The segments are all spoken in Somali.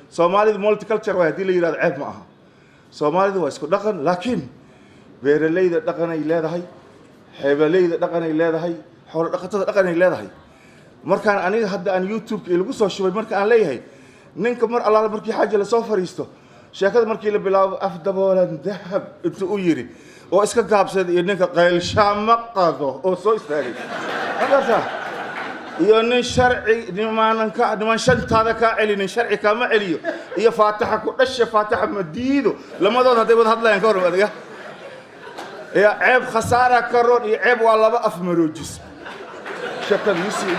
Soomaalidu multiculture waay haddii la yidhahdo, ceeb ma aha. Soomaalidu waa isku dhaqan, laakiin beeralayda dhaqanay leedahay, xeebaleyda dhaqanay leedahay, xoolo dhaqatada dhaqanay leedahay. Markaan aniga hadda aan YouTube-ka lagu soo shubay, marka aan leeyahay ninka mar allaala markii xaaja lasoo fariisto, sheekada markii la bilaabo af daboolan dahab intuu u yidhi oo iska gaabsaday, iyo ninka qaylshaama qado oo soo istaagay markaasa, iyo nin sharci nimaanan ka niman shantaada kaa celinin sharci kaama celiyo, iyo faataxa ku dhashe faataxa ma diido, lamadood hadday wada hadlayaan ka hor adiga ya ceeb khasaara ka roon iyo ceeb waa laba af maroojis sheekadiisii.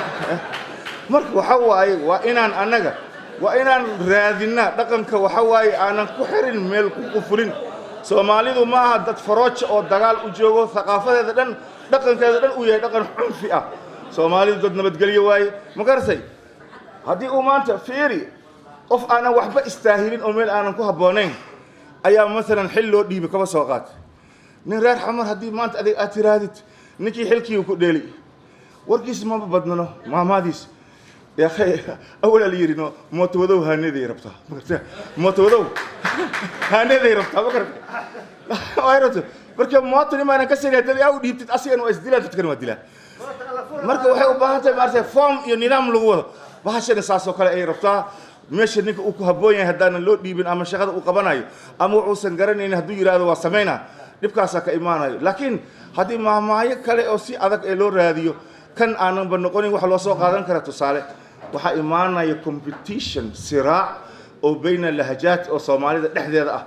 Marka waxa waaye, waa inaan annaga waa inaan raadinaa dhaqanka. Waxa waaye aanan ku xirin meel ku qufulin. Soomaalidu ma aha dad farooja oo dagaal u joogo, thaqaafadeeda dhan, dhaqankeeda dhan uu yahay dhaqan cunfi ah. Soomaalidu dad nabadgelyo waaye, ma garatay? Haddii uu maanta fiiri qof aanan waxba istaahilin oo meel aanan ku habboonayn ayaa masalan xil loo dhiibay, kaba soo qaat nin reer Xamar, haddii maanta adig aad tiraadid ninkii xilkii ku dheeli, warkiis maba badnano, maamaadiis ya akhay awalaa la yidhi no mootowadow haaneeday rabtaa, ma garatay? Mootowadow haaneeday rabtaa, ma garatay? Way rabto. Marka mooto nimaanan ka sini haddii aa u dhiibtid, asigana waa isdilaa, dadkana waa dilaa. Marka waxay u baahan tahay maaragtay form iyo nidaam lagu wado bahashana. Saas oo kale ay rabtaa. Meesha ninka uu ku habboon yahay haddaanan loo dhiibin, ama shaqada uu qabanayo ama wuxuusan garanaynin hadduu yidhaahdo waa samaynaa, dhibkaasaa ka imaanayo. Laakiin haddii maahmaahyo kale oo si adag ee loo raadiyo, kan aananba noqonin wax loo soo qaadan kara tusaale, waxaa imaanaya competition, siraac oo bayna lahajaat oo Soomaalida dhexdeeda ah.